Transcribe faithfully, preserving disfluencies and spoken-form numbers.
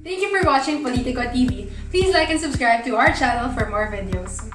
Thank you for watching Politico T V. Please like and subscribe to our channel for more videos.